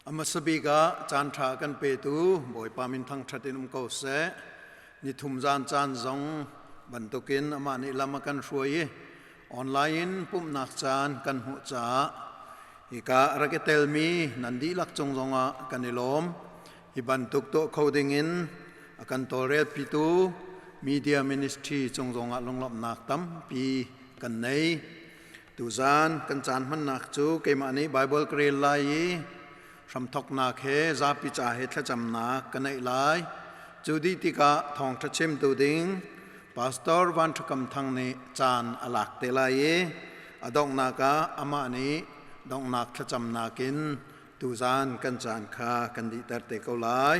A hmasa bik ah caan ṭha kan petu Bawipa min thangṭhat in um ko seh. Nithum zan caan zong bantukin amah nih lam a kan hruai i online in pumhnak caan kan hmuh caah hika a rak i telmi nan dihlak cung zongah kan i lawm. Hi bantuk tuah kho dingin a kan tawlrelpitu Media Ministry cung zongah lunglawmhnak tampi kan nei. Tuzan kan caan hmannak cu keimah nih Baibal ka rel lai i hramthawknak he zapi ca he thlacamnak ka neih lai. Cu dih tikah thawngṭha chimtu ding Pastor Van Ṭha Kam Thang nih caan a lak te lai i a donghnak ah amah nih donghnak thlacamnak in tuzan kan caan kha kan dihter te ko lai.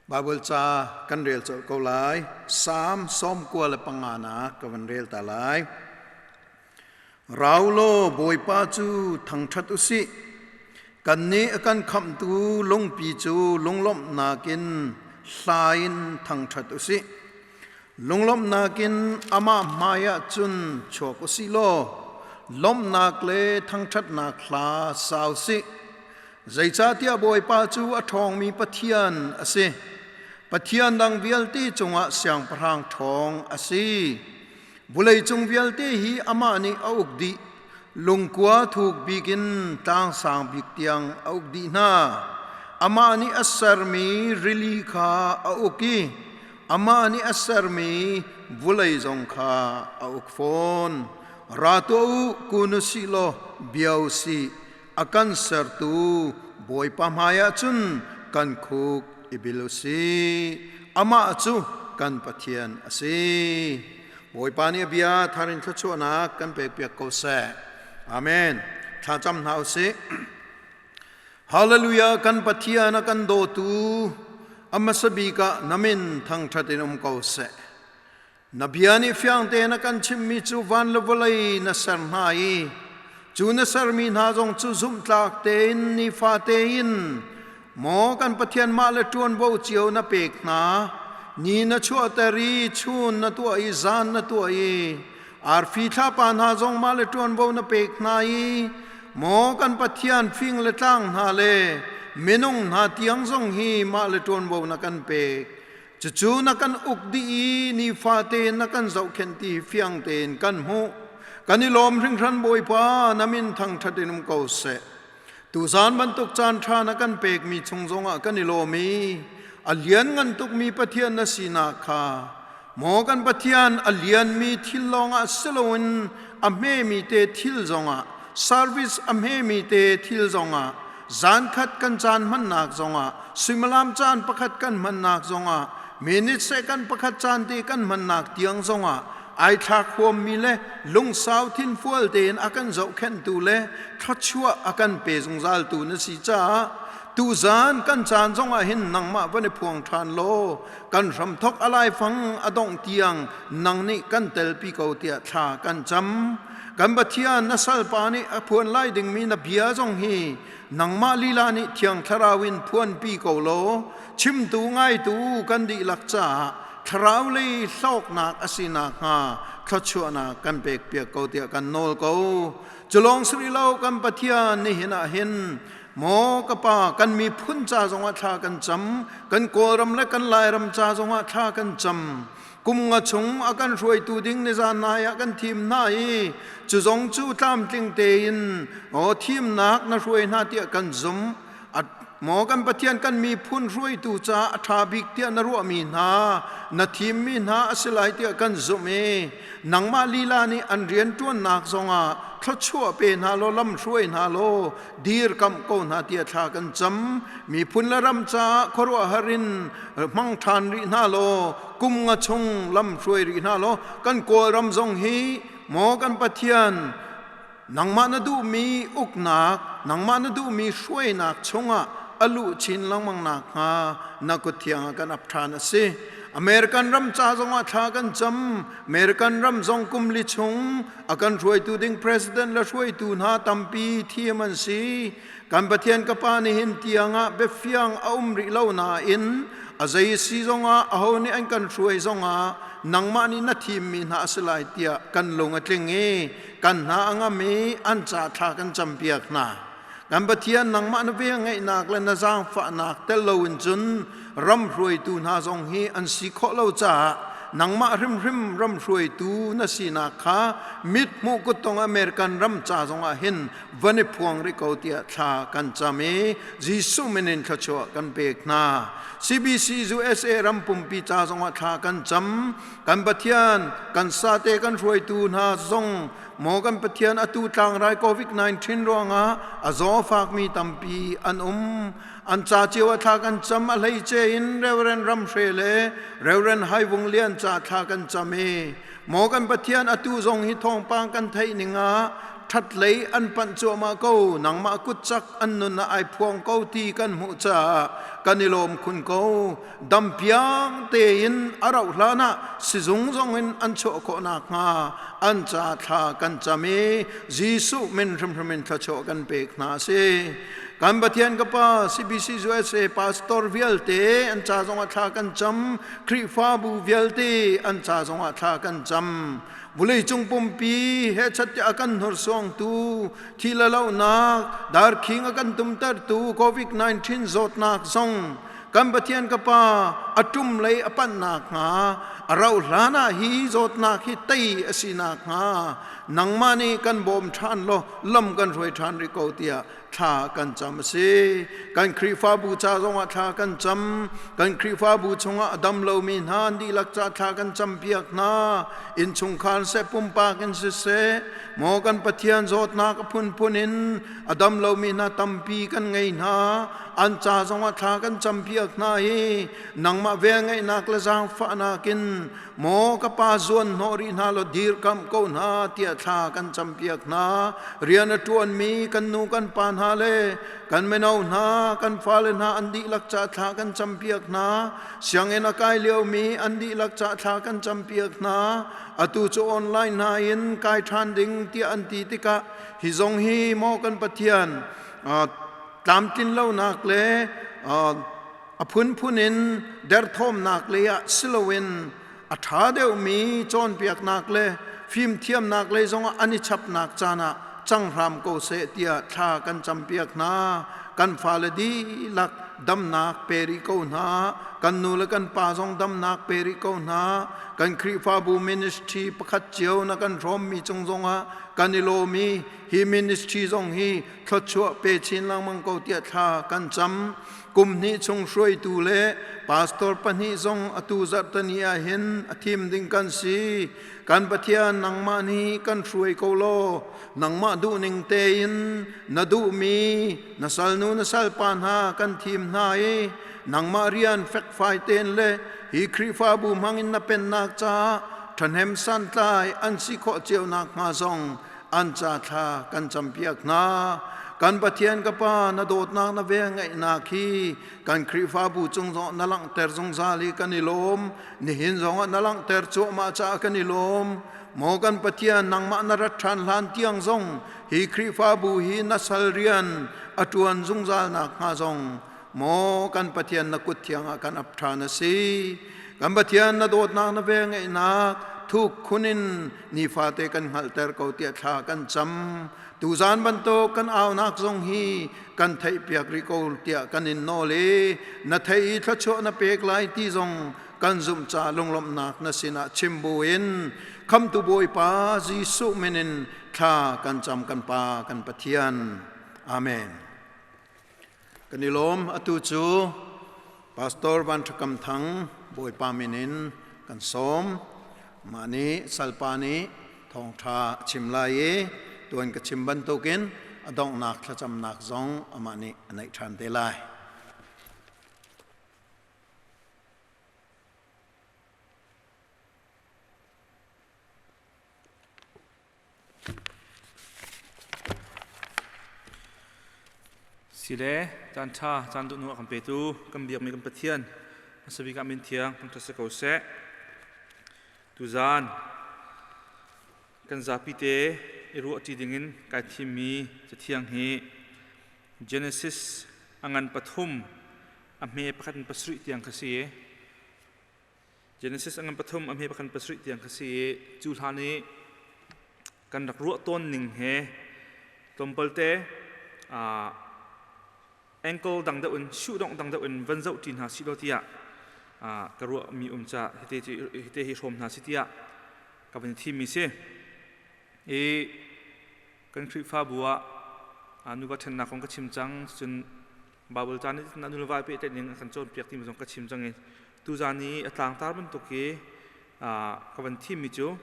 Baibal ca kan rel colh ko lai. Salm 95 nak ka van rel ta lai. Rau law Bawipa cu thangṭhat u sih. Kannih a kan khamhtu lungpi cu lunglawmhnak in hla in thangṭhat u sih. Lunglawmhnak in amah hmaiah cun chuak u sih law lawmhnak le thangṭhatnak hla sa u sih. Zeicahtiah Bawipa cu a ṭhawngmi Pathian a si. Pathian dang vialte cungah siangpahrang ṭhawng a si. Vawleicung vialte hi amah nih a uk dih. Lungkua thuk bik in tlang sang bik tiang a uk dih hna. Amah nih a sermi rili kha a uk i amah nih a sermi vawlei zong kha a uk fawn. Ra tuah u, kun u sih law bia u sih. A kan sertu Bawipa hmaiah cun kan khuk i bil u sih. Amah cu kan Pathian a si. Bawipa nih a bia thar in thluachuahnak kan pekpiak ko seh. Amen. Thlacam hna u sih. Hallelujah kan Pathian a kan dawtu a hmasa bik ah na min thangṭhat in um ko seh. Na bia nih fiang tein a kan chimhmi cu van le vawlei na ser hna i cu na sermi hna zong cu zumhtlak tein nifa tein maw kan Pathian mah le ṭuanvo cio na pek hna. Ni na chuahter i chun na tuah i zan na tuah i arfi thlapa hna zong mah le ṭuanvo na pek hna i maw kan Pathian fing le tlang hna le minung hna tiang zong hi mah le ṭuanvo na kan pek. Cucu na kan uk dih i nifate na kan zohkhenh ti fiang tein kan hmuh. Kan i lawm hringhran Bawipa, na min thangṭhat in um ko seh. Tuzan bantuk caan ṭha na kan pekmi chung zongah kan i lawm i a lianngan tukmi Pathian na sinak kha maw kan Pathian a lianmi thil lawngah si loin a hmemi te thil zongah service a hmemi te thil zongah Zankhat kan caan hmannak zongah suimilam caan pakhat kan hmannak zongah minute second pakhat caan te kan hmannak tiang zongah ai thlak huammi le lungsau thinfual tein a kan zohkhenhtu le thluachuah a kan pe zungzaltu na si caah tuzan kan caan zongah hin nangmah van i phuang ṭhan law kan hramthok a laifang a dongh tiang nang nih kan telpi ko tiah thla kan cam. Kan Pathian na salpa nih a phuan lai dingmi na bia zong hi nangmah lila nih Thiang Thlarau in phuanpi ko law chimtu ngaitu kan dihlak caah thlarau lei hlawknak a si nakhnga thluachuahnak kan pekpiak ko tiah kan nawl ko. Culawng si rih lo kan Pathian nihin ah hin maw ka pa kan miphun ca zongah thla kan cam, kan Kawlram le kan Lairam ca zongah thla kan cam. Kum nga chung a kan hruaitu ding nizan nai ah kan thim hna i cu zong cu tlamtling tein aw thimnak na hruai hna tiah kan zum. Maw kan Pathian kan miphun hruaitu caah a ṭha bik tiah na ruahmi hna na thimmi hna a si lai tiah kan zumh i nangmah lila nih an rianṭuannak zongah thluachuah pe hna law lam hruai hna law dirkamh ko hna tiah thla kan cam. Miphun le ram caah khuaruahhar in hmang ṭhan rih hna law kum nga chung lam hruai rih hna law kan Kawlram zong hi maw kan Pathian nangmah na duhmi uknak nangmah na duhmi hruainak chungah a luh chin lengmang nakhnga na kut thiang ah kan ap ṭhan a si. American ram ca zongah thla kan cam. American ram zong kum li chung a kan hruaitu ding president le hruaitu hna tampi thim an si. Kan Pathian ka Pa nihin tiangah biafiang a um rih lo nain a zei si zongah aho nih an kan hruai zongah nangmah nih na thimmi hna a si lai tiah kan lung a tling i kan hna a ngam i an ca thla kan campiak hna. Kan Pathian, nangmah na vel ngeihnak le na zaangfahnak tel loin cun ram hruaitu hna zong hi an si khawh lo caah nangmah hrimhrim ram hruaitu na sinak kha mit hmuh kuttong American ram ca zongah hin van i phuang rih ko tiah thla kan cam i Jesuh min in thluachuah kan pek hna. CBC USA ram pumpi ca zongah thla kan cam. Kan Pathian, kan sate kan hruaitu hna zong Maw kan Pathian, atu tlangrai COVID-19 ruangah a zaw fakmi tampi an um. An ca cio a thla kan cam, a hleice in Reverend Ramhre le Reverend Haivung Lian ca thla kan cam i maw kan Pathian, atu zong hi thawngpang kan theih ning ah ṭhatlei an panh cuahmah ko, nangmah kutcak an nun ah ai phuang ko ti kan hmuh caah kan i lawm khun ko. Dampiang tein a rauh hlan ah sizung zong in an chuah khawh nakhnga an ca thla kan cam i Jesuh min hrimhrim in thluachuah kan pek hna a si. Kan Pathian ka Pa, CBC USA pastor vialte an ca zongah thla kan cam, Khrihfabu vialte an ca zongah thla kan cam. Vawleicung pumpi he chat a kan hnursuangtu thi le lonak darkhing a kan tumtertu COVID-19 zawtnak zong kan Pathian ka Pa a ṭum lei a panh nakhnga, a rauh hlan ah hi zawtnak hi tei a si nakhnga nangmah nih kan bawm ṭhan law lam kan hruai ṭhan rih ko tiah thla kan cam a si. Kan Khrihfabu ca zongah thla kan cam. Kan Khrihfabu chungah a dam lomi hna an dihlak ca thla kan campiak hna. Innchungkhar seh, pumpak in siseh, maw kan Pathian, zawtnak a phunphun in a dam lomi hna tampi kan ngei hna. An ca zongah thla kan campiak hna i nangmah velngeihnak le zaangfahnak in, maw ka Pa, zuan hnawh rih hna law dirkamh ko hna tiah thla kan campiak hna. Rian a ṭuanmi kan nu kan pa hna le kan mino hna, kan fale hna an dihlak ca thla kan campiak hna. Sianginn a kai liomi an dihlak ca thla kan campiak hna. Atu cu online hna in kai ṭhan ding tiah an ti tikah hi zong hi, maw kan Pathian, tlamtlin lonak le a phunphun in derthawmnak lei ah si loin a ṭha deuhmi cawnpiaknak le fimthiamnak lei zongah an i chapnak caan ah cang hram ko seh tiah thla kan campiak hna. Kan fale dihlak damnak pe rih ko hna. Kan nu le kan pa zong damnak pe rih ko hna. Kan Khrihfabu ministry pakhat cio na kan hrawmmi cung zongah kan i lawm i hi ministry zong hi thluachuah pe chin lengmang ko tiah thla kan cam. Kum hnih chung hruaitu le pastor pahnih zong atu zarhtani ah hin a thim ding kan si. Kan Pathian, nangmah nih kan hruai ko law nangmah duhning tein na duhmi na salnu na salpa hna kan thim hna i nangmah rian fekfai tein le hi Khrihfabu hmangin na pennak caah ṭhahnem santlai an si khawh cio nakhnga zong an ca thla kan campiak hna. Kan Pathian ka Pa, na dawtnak na vel ngeihnak hi kan Khrihfabu cung zong na langhter zungzal i kan i lawm. Nihin zongah na langhter cuahmah caah kan i lawm. Maw kan Pathian, nangmah na rat ṭhan hlan tiang zong hi Khrihfabu hi na sal rian a ṭuan zungzal nakhnga zong, maw kan Pathian, na kut thiang ah kan ap ṭhan a si. Kan Pathian, na dawtnak na vel ngeihnak thuk khun in nifate kan hngalhter ko tiah thla kan cam. Tuzan bantuk kan aunak zong hi kan theihpiak rih ko tiah kan in nawl i na thei i thluachuah na pek lai ti zong kan zumh ca lunglawmhnak na sinah chim buin Khamtu Bawipa Jesuh min in thla kan cam, kan Pa, kan Pathian. Amen. Kan i lawm. Atu cu Pastor Van Ṭha Kam Thang Bawipa min in kan sawm. Mah nih salpa nih thawngṭha a chim lai i tuan ka chim bantukin a donghnak thlacamnak zong amah nih a neih ṭhan te lai. Sile caan ṭha caan duh nu a kan petu kan biakmi kan Pathian hmasa bik ah min thiang thangṭhat si ko seh. Tuzaan kan zapi te i ruahṭi dingin kai thimmi cathiang hi Genesis a ngan pathum a hme pakhat in pasarih tiang kha si. Genesis a ngan pathum a hme pakhat pasarih tiang kha si i cu hlan i kan rak ruah tawn ning he tlawmpal te Angle dang deuh in shuh dong dang deuh in van zoh ṭi hna sih law tiah ka ruahmi um ca hite hi hrawm hna si tiah ka van thimmi si. I kan Khrihfabu ah nuva ṭhennak kong ka chim cang cun Bible ca nih nu le va pehtlaih ning a kan cawnpiak timi zong ka chim cang i tuzan i a tlangtar bantuk i ka van thimmi cu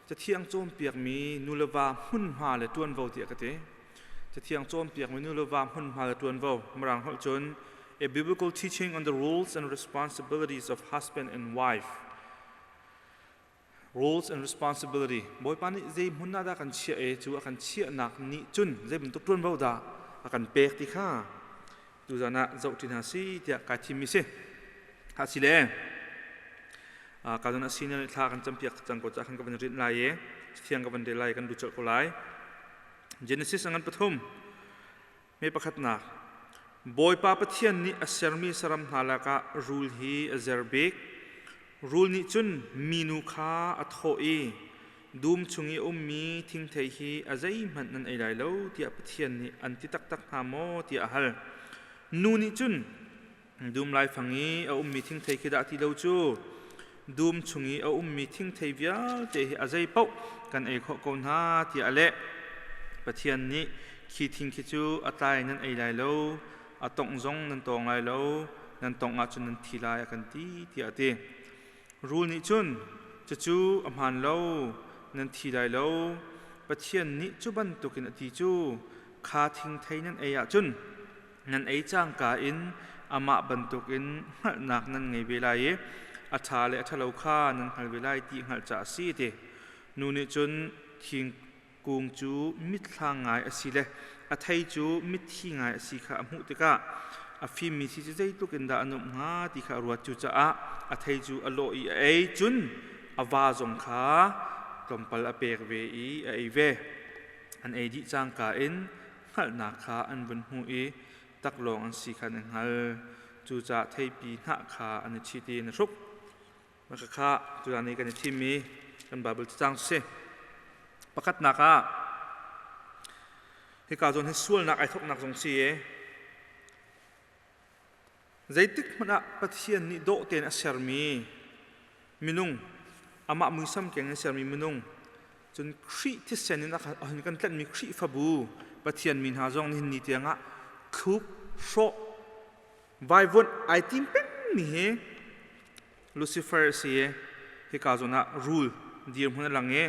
Cathiang cawnpiakmi nu le va hmunhma le ṭuanvo tiah ka ti. Cathiang cawnpiakmi nu le va hmunhma le ṭuanvo. Mirang holh cun A Biblical Teaching on the Roles and Responsibilities of Husband and Wife. Roles and responsibility. Bawipa nih zei hmun ah dah kan chiah e cu a kan chiahnak nih cun zei bantuk ṭuanvo dah a kan pek ti kha tuzan ah zoh ṭi hna si tiah kai thimmi si. Ha si le ka zon a senior thla kan campiak cang ko ca khan ka van rinh lai i thiang ka van rel lai kan lu colh ko lai. Genesis angan pathum me pakhatnak Bawipa Pathian nih a sermi saram hna lakah rul hi a zer bik. Rul nih cun minu kha a thawh i dum chung i a ummi thingthei hi a zeihmanh nan ei lai lo tiah Pathian nih an ti taktak hna maw tiah a hal. Nu nih cun dum laifang i a ummi thingthei khi dah ti lo cu dum chung i a ummi thingthei vialte hi a zei paoh kan ei khawh ko hna tiah a leh. Pathian nih khi thing khi cu a tlai nan ei lai lo, a tongh zong nan tawng lai lo, nan tongh ahcun nan thi lai a kan ti tiah a ti. Rul nih cun cucu a hmaan lo, nan thi lai lo. Pathian nih cu bantukin a ti cu kha thingthei nan ei ahcun nan ei cangka in amah bantukin hngalhnak nan ngei ve lai i a ṭha le a ṭhalo kha nan hngal ve lai ti hngalh ca a si ti. Nu nih cun thingkung cu mitthlang ngai a si le a thei cu mitthi ngai a si kha a hmuh tikah a fimmi si cu zeitluk in dah a nuamh hnga ti kha a ruat. Cucaah a thei cu a lawh i a ei, cun a va zong kha tlawmpal a pek ve i a ei ve. An ei dih cangka in hngalhnak kha an vun hmuh i taklawng an si kha an i hngal. Cucaah theipi hnah kha an i ṭhit i an i hruk. Maka kha tutan i kan i thimmi kan Baibal cacang si. Pakhatnak ah hika zawn hi sualnak ai thawknak zong si i Zeitik hmanh ah Pathian nih dawh tein a sermi minung, amah muisam keng in sermi minung, cun Khrih thisen in a hun kan tlanhmi Khrihfabu Pathian mi hna zong nihin ni tiangah thluk, hrawh, vaivuanh ai tim pengmi hi Lucifer a si i hika zawn ah rul dirhmun a lang i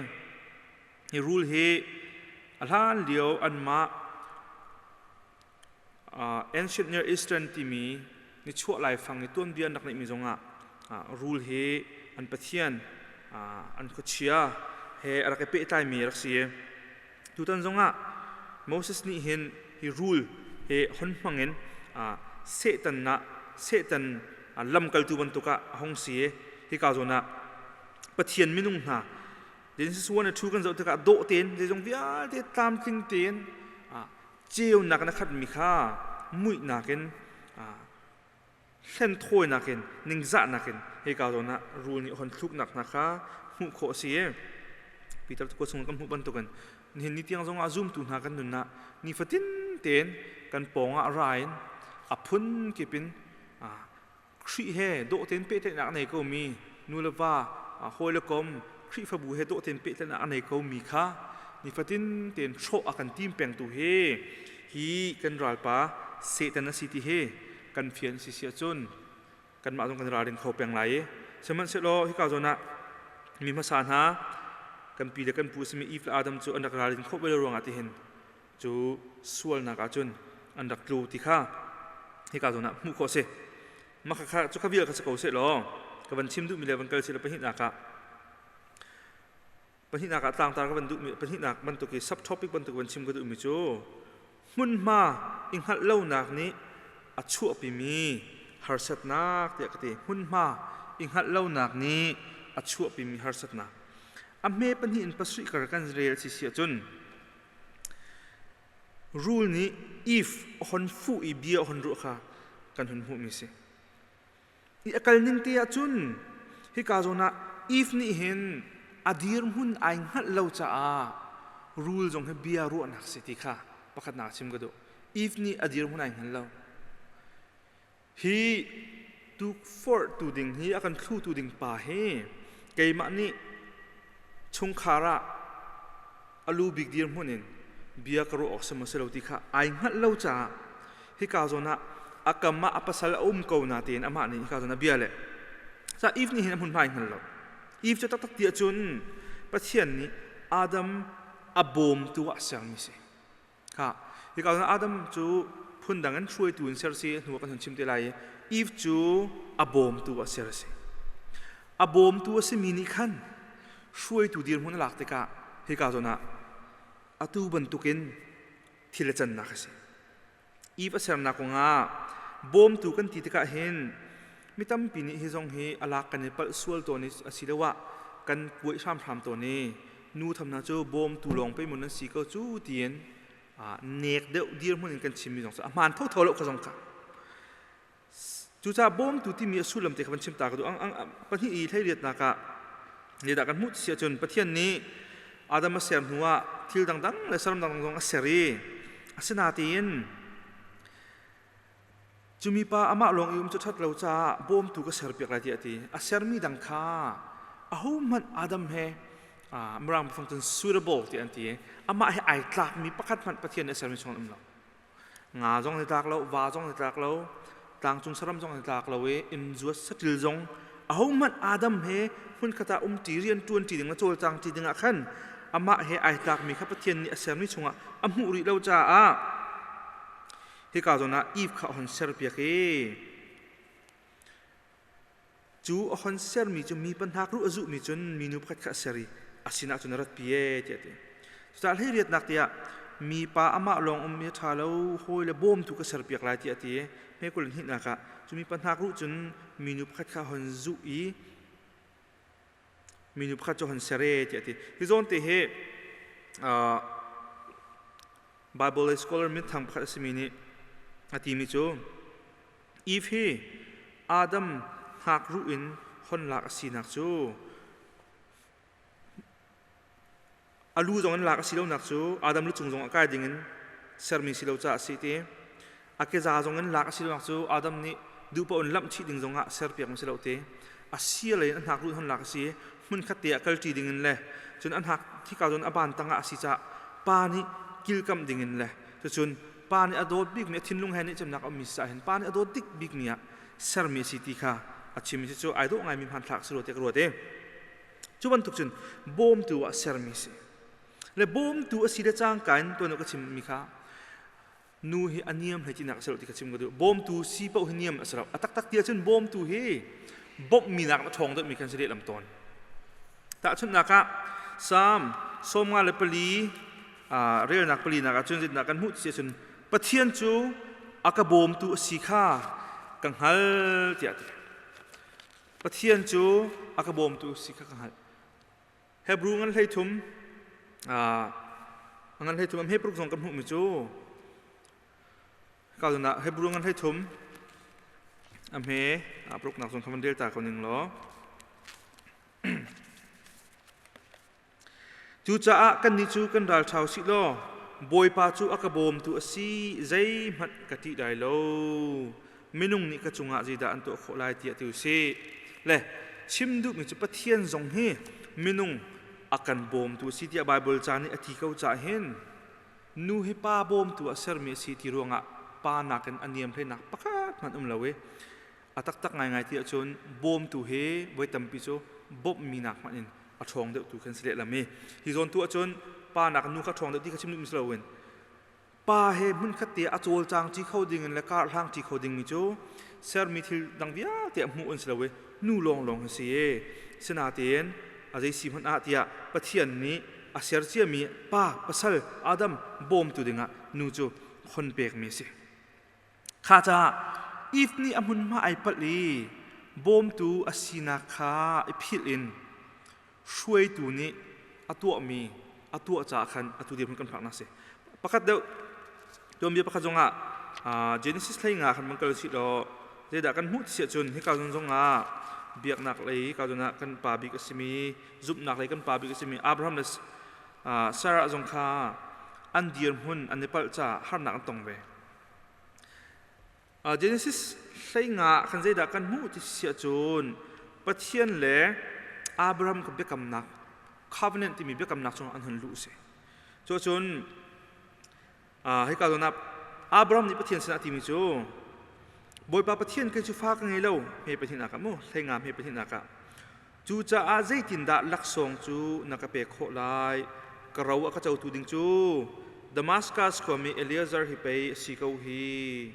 hi rul hi a hlan lio anmah Ancient Near Eastern timi nichuah laifang i tuanbia an rak neihmi zongah rul hi an pathian, an khuachia he a rak i pehtlaimi a rak si i tutan zongah Moses nih hin hi rul hi hon hmangin Satan ah Satan lamkaltu bantuk ah a hung si i hika zawn ah Pathian minung hna Genesis 1 le 2 kan zoh tikah dawh tein zeizong vialte tlamtling tein ceunak in a khatmi kha muihnak in hlenthawinak in ningzahnak in hika zawn ah rul nih hon thluknak hna kha hmuh khawh a si i Peter khua chung kan hmuh bantukin nihin ni tiang zongah zumtu hna kan nun ah nifatin tein kan pawng ah ra in a phun kip in Khrih he dawh tein pehtlaihnak a nei komi nu le va hawi le kom Khrihfabu he dawh tein pehtlaihnak a nei komi kha nifatin tein hrawh a kan tim pengtu hi hi kan ralpa Satan a si ti hi kan fian si si ahcun kanmah zong kan ralring kho peng lai i sihmanhsehlaw hika zawn ah mi hmasa hna kan pi le kan pu simi Eve le Adam cu an rak ralrin khawh ve lo ruangah tihin cu sualnak ah cun an rak tlu ti kha hika zawn ah hmuh khawh a si. Mah kha cu kha vial kha si ko seh law ka van chim duhmi le van kal si le pahnihnak ah pahnihnak ah tlangtar ka van duhmi pahnihnak bantuk i subtopic bantuk van chim ka duhmi cu hmunhma i hngalh lonak nih a chuahpimi harsatnak tiah ka ti. Hmunhma i hngalh lonak nih a chuahpimi harsatnak. A hme pahnih in pasarih kar kan rel si si ahcun Rul nih Eve a hon fuh i bia a hon ruah kha kan hun hmuhmi si. I a kal ning te ahcun hika zawn ah Eve nih hin a dirhmun ai hngalh lo caah rul zong hi bia ruahnak si ti kha pakhatnak chim ka duh. Eve nih a dirhmun ai hngal lo. Hi tukforhtu ding hi a kan thlutu ding pa hi keimah nih chungkhar ah a lu bik dirhmun in bia ka ruah awk si maw si lo ti kha ai hngalh lo caah hika zawn ah a kam ah a pasal a um ko na tein amah nih hika zawn ah bia le ca Eve nih hin a hmunhma ai hngal lo. Eve cu taktak ti ahcun Pathian nih Adam a bawmtu ah sermi si. Kha hika zawn Adam cu phundang in hruaitu in ser si hnu ah kan hun chim te lai i Eve cu a bawmtu ah ser a si. A bawmtu a simi nih khan hruaitu dirhmun a lak tikah hika zawn ah atu bantukin thil a cannak a si. Eve a sernak kongah bawmtu kan ti tikah hin mi tampi nih hi zong hi a lak kan i palh sual tawn i asiloah kan kuaih hramhram tawn i nu tham hna cu bawmtu lawng pei mun an si ko cu tiin nek deuh dirhmun in kan chimmi zong cu a hmaan thotho lo kha zong kha. Cucaah bawmtu timi a sullam te kha van chim ta ka duh. Pahnih i hleiriatnak ah zeidah kan hmuh ti si ahcun Pathian nih Adam a ser hnuah thil dangdang le saram dangdang zong a ser i asinain cu mipa amah lawng i um cu ṭhat lo caah bawmtu ka serpiak lai tiah a ti. A sermi dang kha ahohmanh Adam he Mirang biafang cun suitable tiah an ti i amah he ai tlakmi pakhat hmanh Pathian nih a sermi chung an um lo. Nga zong an i tlak lo, va zong an i tlak lo, tlangcung saram zong an i tlak lo i inn zuat saṭil zong ahohmanh Adam he hmunkhat ah umṭi rianṭuanṭi ding le cawlcangṭi ding ah khan amah he ai tlakmi kha Pathian nih a sermi chungah a hmuh rih lo caah hika zawn ah Eve kha a hon serpiak i cu a hon sermi cu mi panhak ruh a zuhmi cun minu pakhat kha a ser i a sinah cun a ratpi ee tiah a ti. Cucaah hleiriatnak tiah mipa amah lawng um mi a ṭha lo, hawi le bawmtu ka serpiak lai tiah a ti i hmekul in hnihnak ah cu mi panhak ruh cun minu pakhat kha a hon zuh i minu pakhat cu a hon ser ee tiah a ti. Hi zawn te hi Bible lei scholar minthang pakhat a simi nih a timi cu Eve hi Adam hngakruh in hon lak a sinak cu a lu zong in lak a si lonak cu Adam lucung zong ah kai ding in sermi si lo caah a si ti. A keza zong in lak a si lonak cu Adam nih duh paoh in lamh chih ding zong ah serpiak mi si lo ti. A sia lei in a hngakruh in hon lak a si. Hmunkhat te ah kalṭi ding in le cun a hnak thika cun a ban tangah a si caah pa nih kilkamh ding in le cucun pa nih a dawt bikmi a thinlung he nih cemnak a ummi si hin pa nih a dawt dik bikmi ah sermi a si ti kha a chimmi cu ai dawh ngaimi hmanthlak si rua tiah ka ruat i cu bantuk cun bawmtu ah sermi si le bawmtu a si le cangka in tuan ka chimmi kha nu hi a niam hlei tinak a si lo ti ka chim ka duh. Bawmtu si paoh hi niam a si lo. A taktak ti ahcun bawmtu hi bawmhmi nak a ṭhawng deuhmi kan si lehlam tawn. Tahchunhnak ah Psalm 54 relnak palinak ah cun zeitindah kan hmuh ti ahcun Pathian cu a ka bawmtu a si kha ka hngal tiah a ti. Pathian cu a ka bawmtu a si kha ka hngalh. Hebrew ngan 13 ngan 13 am Hebrew zong kan hmuhmi cu ka zon ah Hebrew ngan 13 a hme a pruknak zong kha van rel ta ko ning law. Cucaah kannih cu kan ralṭha u sih law Bawipa cu a ka bawmtu a si, zeihmanh ka ṭih lai lo. Minung nih ka cungah zeidah an tuah khawh lai tiah ti u sih. Le chim duhmi cu Pathian zong hi minung a kan bawmtu a si tiah Baibal ca nih a ti ko caah hin nu hi pa bawmtu ah sermi a si ti ruangah pa nakin a niam hleinak pakhat hmanh um lo i a taktak ngaingai ti ahcun bawmtu hi voi tampi cu bawmhmi nak hmanh in a ṭhawng deuhtu kan si lehlam i hi zawn tu ahcun pa nak nu kha ṭhawng deuh ti kha chim duhmi si loin pa he hmunkhat te a cawlcang ṭi kho ding in le kar hlang ṭi kho dingmi cu sermi thil dang vialte a hmuh an si lo i nu lawnglawng an si i sinatein a zei si hmanh ah tiah Pathian nih a ser ciami pa pasal Adam bawmtu dingah nu cu khon pekmi a si. Kha caah Eve nih a hmunhma ai palh i bawmtu a sinak kha i philh in hruaitu nih a tuahmi a tuah caah khan atu dirhmun kan phaknak si. Pakhat deuh tuanbia pakhat zongah Genesis 15 khan bang kal sih law zeidah kan hmuh ti ahcun hika zawn zongah biaknak lei ka zawn ah kan pa bik a simi zumhnak lei kan pa bik a simi Abraham le Sarah zong kha an dirhmun an i palh caah harnak an tong ve. Genesis 15 khan zeidah kan hmuh ti si ahcun Pathian le Abraham kha biakamnak covenant timi biakamnak chungah an hun luh si. Cu cun hika zawn ah Abraham nih Pathian sinah a timi cu Bawipa Pathian kei cu fa ka ngei lo hme pahnihnak ah mu 15 hme pahnihnak ah cucaah zeitindah laksawng cu na ka pek khawh lai ka ro a ka cotu ding cu Damascus khuami Eliezer hi pei a si ko hi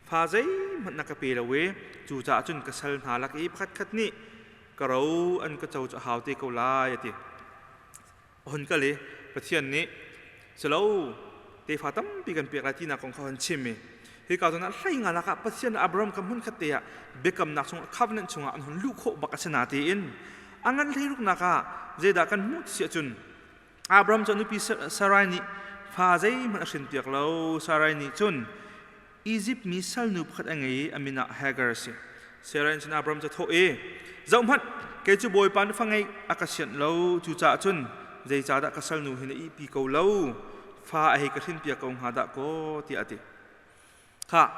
fa zeihmanh na ka pe lo i cucaah cun ka sal hna lak i pakhatkhat nih ka ro an ka co cu a hau te ko lai a ti. Hun kal i Pathian nih silo tefa tampi kan pek lai tinak kong kha hun chim i hika zawn ah hlei nga lakah Pathian le Abraham kha hmun khat te ah biakamnak chung covenant chungah an hun luh khawh bak a si na tiin a ngan hleiruknak ah zeidah kan hmuh ti si ahcun Abraham cu a nupi Sarai nih fa zeihmanh a hrinpiak lo. Sarai nih cun Izipt mi salnu pakhat a ngei i a min ah Hagar a si. Sarah nih cun Abraham cu a thawh i, Zohhmanh, kei cu Bawipa nih fa ngeih a ka sianh lo, cucaah cun zeicahdah ka salnu hi na ihpi ko lo? Fa a hei ka hrinpiak ko hnga dah kaw, tiah a ti. Khah,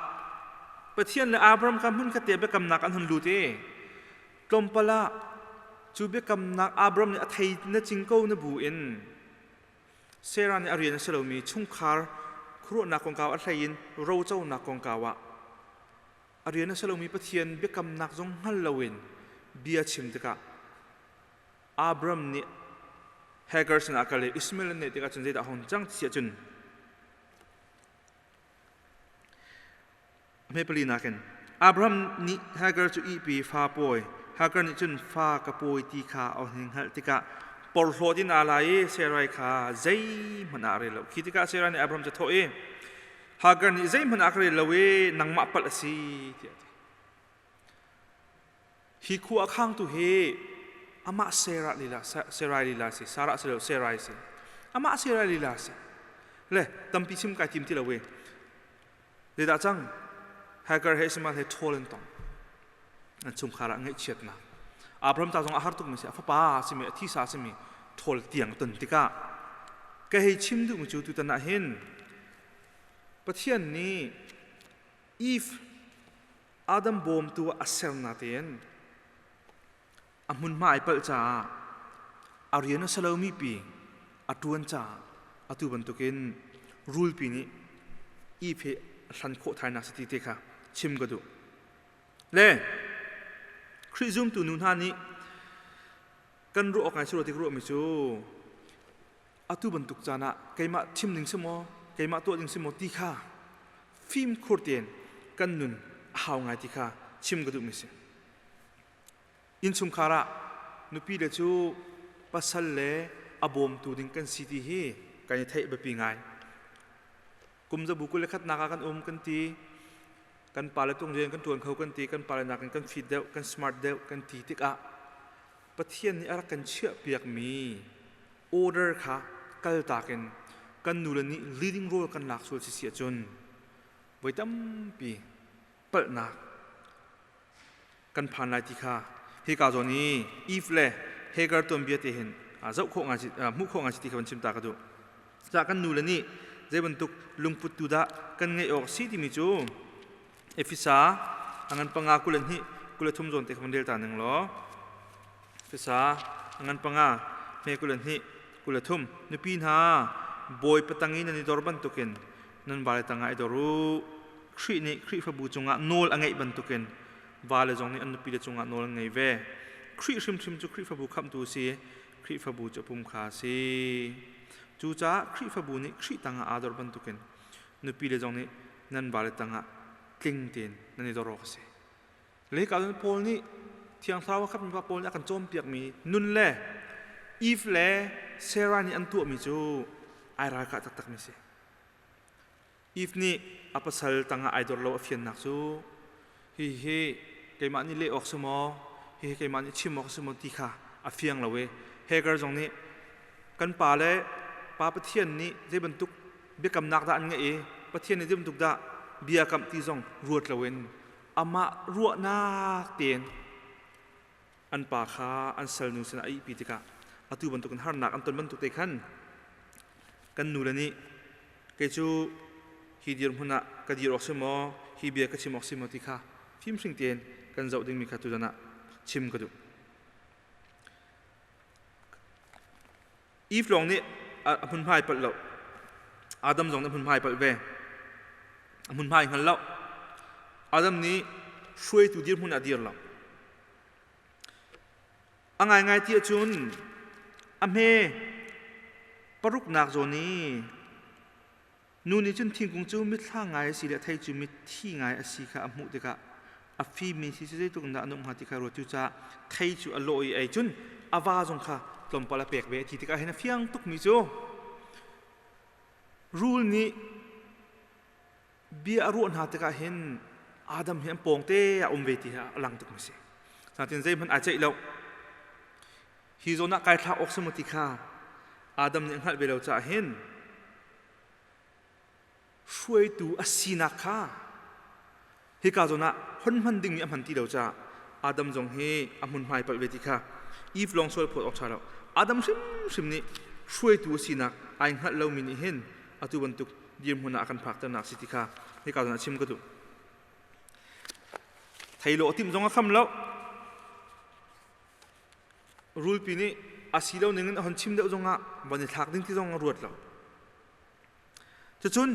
Pathian le Abraham kha hmunkhat te biakamnak an hun lut i tlawmpal ah cu biakamnak Abraham nih a thei na cing ko na bu in Sarah nih a rian a si lomi chungkhar khuaruahnak kongkau a hlei in roconak kongkau ah a rian a si lomi Pathian biakamnak zong hngal loin bia chim tikah Abram nih Hagar sinah a kal i Ishmael an neih tikah cun zeidah a hung cang ti ahcun Hme pali nakin Abraham nih Hagar cu ihpi fa pawi. Hagar nih cun fa ka pawi ti kha a hun hngalh tikah porhlawt in aa la i Sarai kha zeihmanh ah a rel lo. Khi tikah Sarai nih Abraham cu a thawh i, Hagar nih zeihmanh ah ka rel lo i nangmah palh a si tiah a ti. Hi khua a khangtu hi amah Sarah lila Sarai lila si Sarah si lo Sarai si. Amah Sarai lila si. Le tampi chim kai tim ti lo we. Zeidah cang? Hagar he Ishmael he ṭhawl an tong. An chungkhar ah ngaihchiatnak. Abraham ta zong a har tukmi si, a fapa a simi, a thisa a simi ṭhawl tiang ton tikah ka hei chim duhmi cu tutan ah hin Pathian nih Eve Adam bawmtu ah a ser natein a hmunhma ai palh caah a rian a si lomi pi a ṭuan caah atu bantukin rulpi nih Eve hi a hlan khawh thainak si ti te kha chim ka duh. Le Khrih zumtu nu hna nih kan ruah awk ngai si rua ti ka ruahmi cu atu bantuk caan ah keimah chim ding si maw keimah tuah ding si maw ti kha fimkhur tein kan nun a hau ngai ti kha chim ka duhmi si. Innchungkhar ah nupi le cu pasal le a bawmtu ding kan si ti hi kan i theih biapi ngai. Kum zabu 21nak ah kan um kan ti, kan pale tung rian kan ṭuan kho kan ti, kan pale nakin kan fit deuh, kan smart deuh kan ti tikah Pathian nih a rak kan chiahpiakmi order kha kaltak in kan nule nih leading role kan lak sual si si ahcun voi tampi palhnak kan phan lai ti kha hika zawn i Eve le Hagar tuanbia te hin zoh khawh ngai hmuh khawh ngai si ti kha van chim ta ka duh. Cah kan nu le nih zei bantuk lungput tu dah kan ngeih awk si timi cu Efesa a ngan 5 22 23 zawn te kha van rel ta ning law Efesa a ngan 5 hme 22 23 nupi hna bawi patang i nan i dor bantukin nan vale tangah i dor u Khrih nih Khrihfabu cungah nawl a ngeih bantukin vale zong nih an nupile cungah nawl an ngei ve. Khrih hrimhrim cu Khrihfabu khamhtu a si i Khrihfabu cu a pum kha a si. Cucaah Khrihfabu nih Khrih tangah aa dor bantukin nupile zong nih nan vale tangah tling tein nan i dor awk a si. Le hika cun Paul nih Thiang Thlarau a khatmi pa Paul nih a kan cawnpiakmi nun le Eve le Sarah nih an tuahmi cu ai ralkah taktakmi a si. Eve nih a pasal tangah ai dor lo a fiannak cu hihi keimah nih leh awk si maw hihi keimah nih chim awk si maw ti kha a fiang lo i Hagar zong nih kan pa le pa Pathian nih zei bantuk biakamnak dah an ngeih i Pathian nih zei bantuk dah bia kamh ti zong ruat loin amah ruahnak tein an pa kha an salnu sinah a ihpi tikah atu bantukin harnak an ton bantuk te khan kan nule nih kei cu hi dirhmun ah ka dir awk si maw? Hi bia ka chim awk si maw ti kha fimhring tein kan zoh dingmi kha tuzan ah chim ka duh. Eve lawng nih a hmunhmai palh lo. Adam zong nih a hmunhmai palh ve. A hmunhmai hngal lo. Adam nih hruaitu dirhmun ah dir lo. A ngaingai ti ahcun a hme paruknak zawn i nu nih cun thingkung cu mithla ngai a si le thei cu mitthi ngai a si kha a hmuh tikah a fimmi si zeitluk in dah a nuamh hnga ti kha ruat. Cucaah thei cu a lawh i ei cun a va zong kha tlawmpal a pek ve a ti tikah hin a fiang tukmi cu rul nih bia a ruah hna tikah hin Adam hi an pawng te a um ve ti hi a lang tuk mi si. Natin zeihmanh ai ceih lo. Hi zawn ah kai thlak awk si maw ti kha Adam nih a hngalh ve lo caah hin hruaitu a sinak kha hika zawn ah hon hman ding nih a hman ti lo caah Adam zong hi a hmunhmai palh ve ti kha Eve lawng sual phawt awk ṭha lo. Adam hrimhrim nih hruaitu a sinak ai hngalh lomi nih hin atu bantuk dirhmun ah a kan phakternak si ti kha hika zawn ah chim ka duh. Theilo a timh zong a kham lo. Rulpi nih a si lo ning in a hon chim deuh zongah van i thlak ding ti zong a ruat lo. Cucun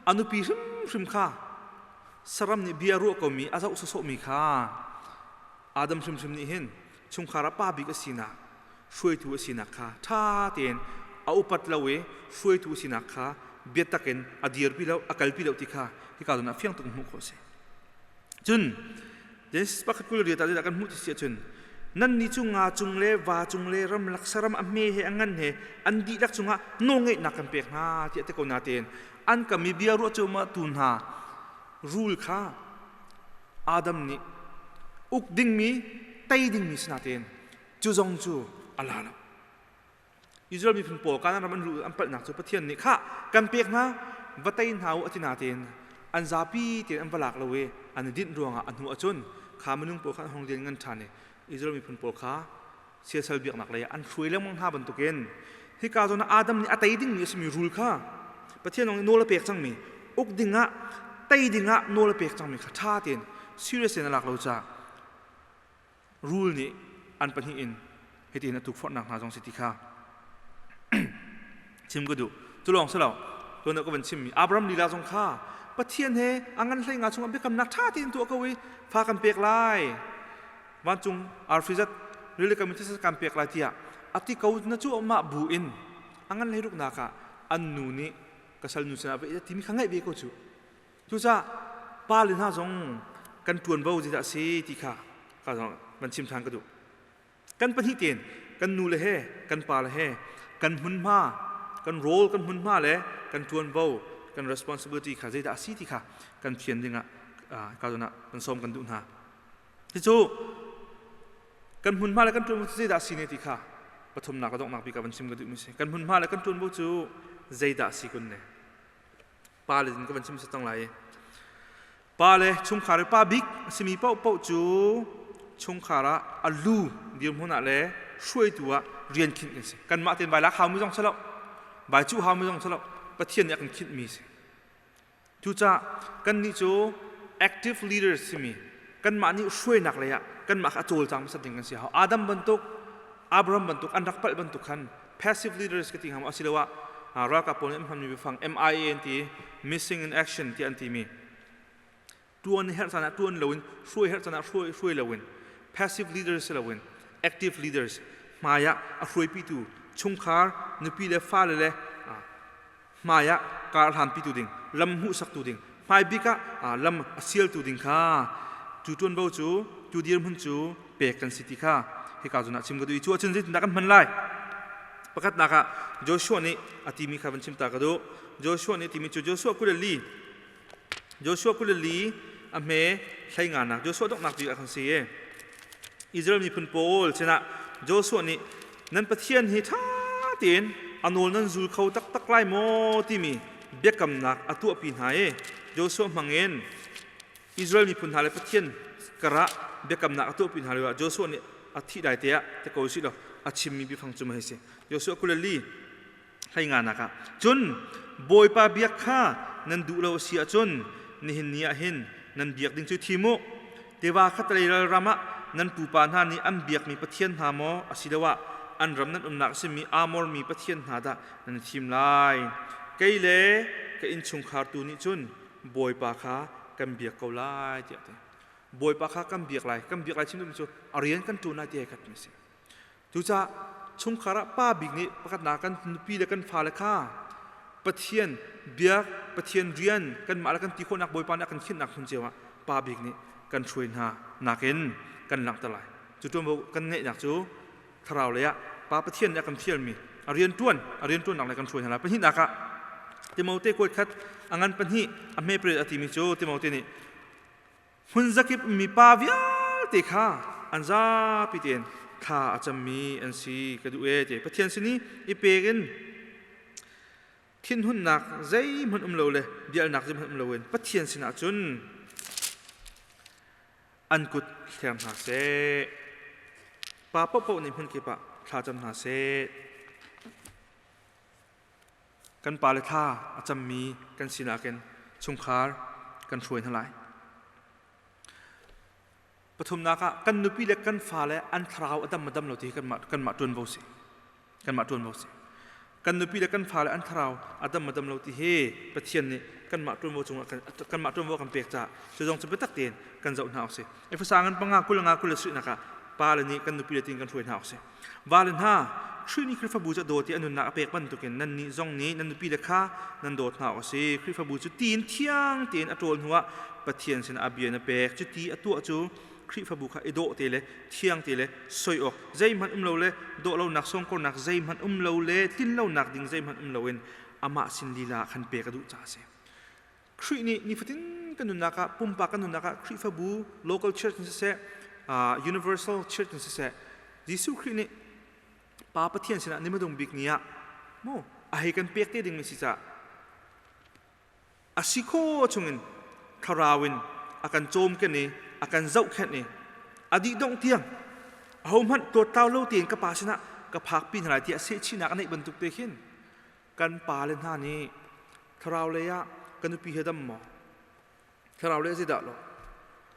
a nupi hrimhrim kha saram nih bia ruah komi a zoh sawsawhmi kha Adam hrimhrim nih hin chungkhar ah pa bik a sinak hruaitu a sinak kha ṭha tein a upat lo i hruaitu a sinak kha biatak in a dirpi lo, a kalpi lo ti kha hika zawn ah fiang tuk hmuh khawh a si. Cun Genesis pakhat 28 ah zeidah kan hmuh ti si ahcun nannih cu nga cung le va cung le ramlak saram a hme he a ngan he an dihlak cungah nawlngeihnak kan pek hna tiah ti ko natein an kam i bia ruah cu ma tu hna rul kha Adam nih uk dingmi tei dingmi si natein cu zong cu a la lo. Israel miphun pawl Kanaan ram an luh an palhnak cu Pathian nih khah kan pek hna va tei hna u a ti natein an zapi tein an va lak lo i an i dinh ruangah a hnu ahcun kha minung pawl kha an hung lian ngan ṭhan i Israel miphun pawl kha siasal biaknak lei ah an hruai lengmang hna bantukin hika zawn ah Adam nih a tei dingmi a simi rul kha Pathian nih nawl a pek cangmi uk dingah tei dingah nawl a pek cangmi kha ṭha tein serious in a lak lo caah rul nih an pahnih in hitin a tukforhnak hna zong si ti kha chim ka duh. Cu lawng si lo, tuan ka van chimmi Abraham lila zong kha Pathian he a ngan hlei nga chungah biakamnak ṭha tein tuah ko i fa kan pek lai, vancung arfi zat rili kam in thisa kan pek lai tiah a ti ko na cu mah bu in a ngan hlei ruknak ah an nu nih ka sal nu sinah va timi kha ngaih ve ko cu. Cucaah pale hna zong kan ṭuanvo zeidah a si ti kha ka van chim ṭhan ka duh. Kan pahnih tein kan nu le he kan pa le he kan hmunhma, kan role kan hmunhma le kan ṭuanvo, kan responsibility kha zeidah a si ti kha kan fian dingah ka zawn ah kan sawm kan duh hna. Cucu kan hmunhma le kan ṭuanvo cu zeidah a si ne ti kha pathumnak a donghnak bik ah van chim ka duhmi si. Kan hmunhma le kan ṭuanvo cu zeidah a si kun ne? Pa le in ka van chim sa cang lai i pa le chungkhar i pa bik a simi paohpaoh cu chungkhar ah a lu dirhmun ah le hruaitu ah rian khinh kan si. Kanmah tein vai lak haumi zong si lo, vai cuh haumi zong si lo, Pathian nih a kan khinhmi si. Cucaah kannih cu active leaders simi kanmah nih hruainak lei ah kanmah kha a cawlcang hmasat ding kan si hau. Adam bantuk, Abraham bantuk an rak palh bantuk khan passive leaders ka ti hnga maw, asiloah ralkap pawl nih an hmanmi biafang MIA an ti, missing in action tiah an timi, tuan herh caan ah tuan loin, hruai herh caan ah hruai hruai loin, passive leaders si loin active leaders, hmai ah a hruaipitu chungkhar nupi le fale le hmai ah kar hlanpitu ding, lam hmuhsaktu ding, hmai bik ah lam a sialtu ding kha cu ṭuanvo cu, cu dirhmun cu pek kan si ti kha hika zawn ah chim ka duh i cu ahcun zeitindah kan hman lai? Pakhatnak ah Joshua nih a timi kha van chim ta ka duh. Joshua nih timi cu Joshua 24, Joshua 24 a hme hlei nganak, Joshua donghnak bik ah kan si i Israel miphun pawl sinah Joshua nih nan Pathian hi ṭha tein a nawl nan zul kho taktak lai maw timi biakamnak a tuahpi hna i Joshua hmangin Israel miphun hna le Pathian karah biakamnak a tuahpi hna lioah Joshua nih a thih lai te ah te ko sih law a chimmi biafang cu mah hi si. Joshua 24 hlei nganak ah cun Bawipa biak kha nan duh lo a si ahcun nihin ni ah hin Nan biak ding cu thim u. Tiva khatlei ral ram ah nan pupa hna nih an biakmi pathian hna maw asiloah an ram nan umnak a simi Amor mi pathian hna dah nan i thim lai? Kei le ka innchungkhar tu nih cun Bawipa kha kan biak ko lai tiah a ti. Bawipa kha kan biak lai, kan biak lai chim duhmi cu a rian kan ṭuan lai ti ai khatmi a si. Cucaah chungkhar ah pa bik nih pakhatnak kan nupi le kan fale kha Pathian biak, Pathian rian kanmah le kan ti khawhnak Bawipa nih a kan khinhnak hmun cio ah pa bik nih kan hruai hna nakin kan langhter lai. Cu ṭuanvo kan ngeihnak cu thlarau lei ah Pa Pathian nih a kan fialmi a rian ṭuan, a rian ṭuannak lei kan hruai hna lai. Pahnihnak ah Timote kuat khat a ngan pahnih a hme pariat a timi cu Timote nih Hmun zakip mi pa vialte kha an zapi tein thla a cammi an si ka duh e ti. Pathian sin i i pek in thinhunnak zeihmanh um lo le bialnak zeihmanh um loin Pathian sinah cun an kut thleng hna seh. Pa paohpaoh nih hmun kip ah thla cam hna seh. Kan pale thla a cammi kan sinak in chungkhar kan hruai hna lai. Pathumnak ah kan nupi le kan fale an thlarau a dam a dam lo ti hi kanmah kanmah ṭuanvo si. Kanmah ṭuanvo si. Kan nupi le kan fale an thlarau a dam a dam lo ti hi Pathian nih kanmah ṭuanvo cungah kanmah ṭuanvo kan pek caah cu zong cu biatak tein kan zoh hna awk si. Efesa ngan panga kul nga kul le suihnak ah pa le nih kan nupi le tin kan hruai hna awk si. Vale hna, Khrih nih Khrihfabu cu a dawt i a nunnak a pek bantukin nannih zong nih nan nupile kha nan dawt hna awk a si. Khrihfabu cu tiin thiang tein a ṭawl hnuah Pathian sinah a bia na pek. Cuti a tuah cu Khrihfabu kha i dawh te le thiang te le soi awk zeihmanh um lo le dawh lonak sawngkornak zeihmanh um lo le tlin lonak ding zeihmanh um loin amah sin lila ah khan pek a duh caah a si. Khrih nih nifatin kan nunnak ah pumpak kan nunnak ah Khrihfabu local church in siseh universal church in siseh Jesuh Khrih nih Pa Pathian sinah nimadung bik ni ah mu a hei kan pek te ding mi si caah a si kho chungin thlarau in a kan cawm ken i a kan zohkhenh i a dih dongh tiang ahohmanh tuattau lo tein ka pa sinah ka phakpi hna lai tiah sehchihnak a neih bantuk te khin kan pale hna nih thlarau lei ah ka nupi he dam maw thlarau lei zeidah lo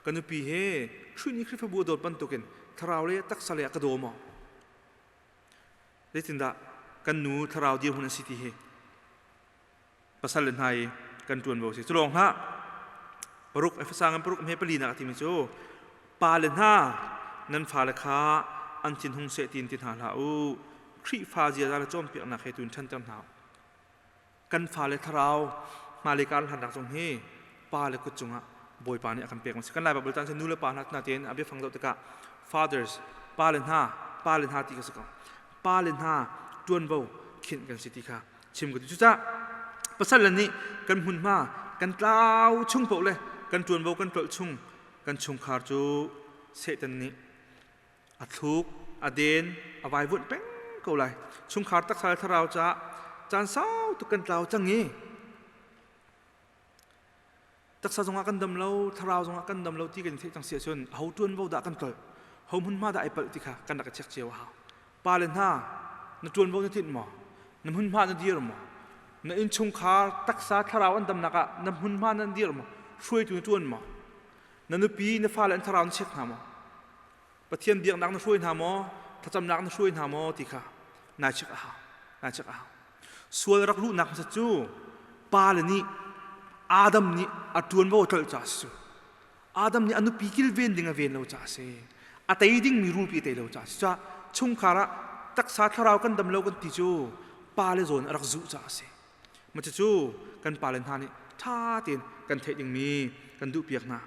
ka nupi he Khrih nih Khrihfabu a dawt bantukin thlarau lei taksa lei ah ka daw maw zeitindah kan nu thlarau dirhmun an si ti hi pasal le hna i kan ṭuanvo si culawng hlah paruk Efesa ngan paruk hme pali nak a timi cu pa le hna nan fale kha an thinhung seh tiin ti hna hlah u Khrihfa ziaza le cawnpiaknak he tun ṭhanter hna u kan fale thlarau hmailei kar hlannak zong hi pa le kut cungah Bawipa nih a kan pek si kan Lai Baibal tan nu le pa hna hna tein a biafang zoh tikah fathers pa le hna pa le hna ti ka si ko pa le hna ṭuanvo khinh kan si ti kha chim ka duh cucah pasal le nih kan hmunhma kan tlau chung paoh le kan ṭuanvo kan tlolh chung kan chungkhar cu Satan nih a thluk a den a vaivuanh peng ko lai chungkhar taksa le thlarau caah caan sau tuk kan tlau cang i taksa zongah kan dam lo thlarau zongah kan dam lo ti kan theih cang si ahcun ho ṭuanvo dah kan tlolh ho hmunhma dah ai palh ti kha kan rak i check cio a hau Pa le hna, na ṭuanvo na tlinh maw? Na hmunhma na dir maw? Na innchungkhar taksa thlarau an damnak ah na hmunhma nan dir maw? Hruaitu na ṭuan maw? Na nupi, na fale an thlarau na check hna maw? Pathian biaknak na hruai hna maw? Thlacamnak na hruai hna maw? Ti kha nai check a hau. Nai check a hau. Sual rak luhnak hmasa cu pa le nih Adam nih a ṭuanvo a tlolh caah a si cu. Adam nih a nupi kilven ding a ven lo caah a si. A tei dingmi rulpi a tei lo caah a si. Cucaah chungkhar ah taksa thlarau kan dam lo kan ti cu pale zawn a rak zuh caah a si. Mah cucu kan pale hna nih ṭha tein kan theih dingmi kan duhpiak hna.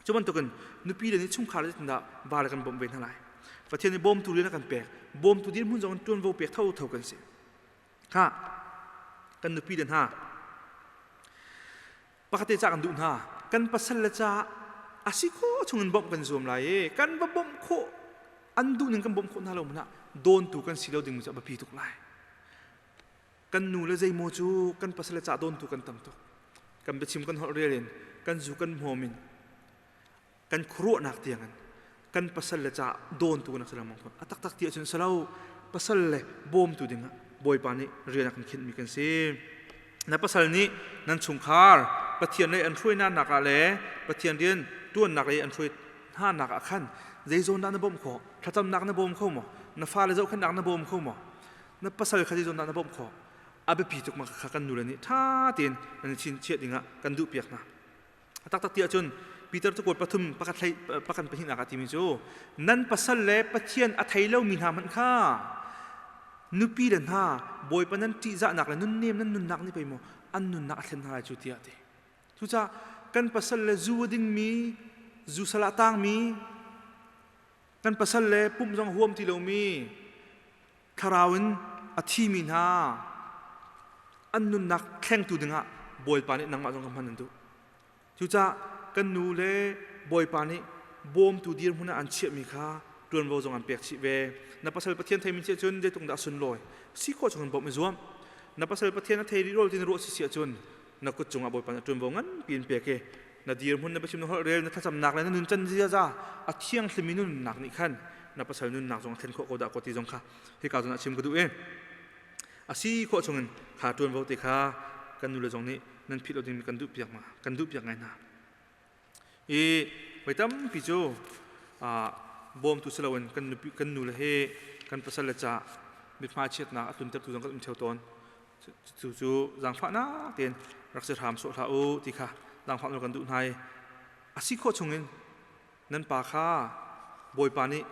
Cu bantukin nupi le nih chungkhar le zeitindah vale kan bawmh ve hna lai. Pathian nih bawmtu rian a kan pek. Bawmtu dirhmun zong in ṭuanvo pek thotho kan si. Kha kan nupi le hna Pakhat te ca kan duh hna. Kan pasal le ca a si khawh chungin bawmh kan zuam lai i kan va bawmh khawh an duh ning kan bawmh khawh hna lo hmanh ah dawntu kan si lo ding cu a biapi tuk lai. Kan nu le zeimaw cu kan pasal le ca dawntu kan tam tuk. Kan biachim kan holh rel in kan zu kan hmawm in kan khuaruahnak tiang in kan pasal le ca dawntu kan si lengmang fawn. A taktak ti ahcun salo pasal le bawmtu ding ah Bawipa nih rian a kan khinhmi kan si. Na pasal nih nan chungkhar Pathian lei an hruainak nak ah le Pathian rian tuannak lei an hruai hna nak ah khan zeizawn dah na bawmh khawh? Thlacamnak na bawm kho maw? Na fale zohkhenhnak na bawm kho maw? Na pasal kha zeizawn dah na bawmh khawh? A biapi tuk ma kha kan nule nih ṭha tein nan i chinchiah dingah kan duhpiak hna. A taktak ti ahcun Peter cakuat pathum pakhat hlei pakhat pahnihnak ah timi cu nan pasal le Pathian a thei lomi hna hmanh kha nupi le hna Bawipa nan ṭihzahnak le nunnem nan nunnak nih pei maw an nunnak a thlen hna lai cu tiah a ti. Cucaah kan pasal le zu a dingmi, zu sal ah tangmi, kan pasal le pumh zong huam ti lomi, thlarau in a thimi hna an nunnak thlengtu dingah Bawipa nih nangmah zong ka hman an duh. Cucaah kan nu le Bawipa nih bawmtu dirhmun ah an chiahmi kha ṭuanvo zong an pek chih ve. Na pasal Pathian theimi si ahcun zeitluk dah a sunlawi. Si khawh chungin bawmh i zuam. Na pasal Pathian a thei rih rol ti na ruah si si ahcun na kut cungah Bawipa nih ṭuanvo nganpi in pek i na dirhmun na biachim na holh rel na thlacamnak le na nuncan ziaza a thianghlimi nunnak nih khan na pasal nunnak zong a thlen khawh ko dah ko ti zong kha hika zawn ah chim ka duh i a si khawh chungin kha ṭuanvo te kha kan nule zong nih nan philh lo ding kan duh piak ma kan duh piak ngai hna i voi tampi cu bawmtu si loin kan nupi kan nule he kan pasal le ca mithmai chiatnak a tluntertu zong kan um theo tawn. Cu cu zaangfahnak tein rak si hram sawh hlah u ti kha zaangfah nawl kan duh hna i a si khawh chungin nan pa kha Bawipa nih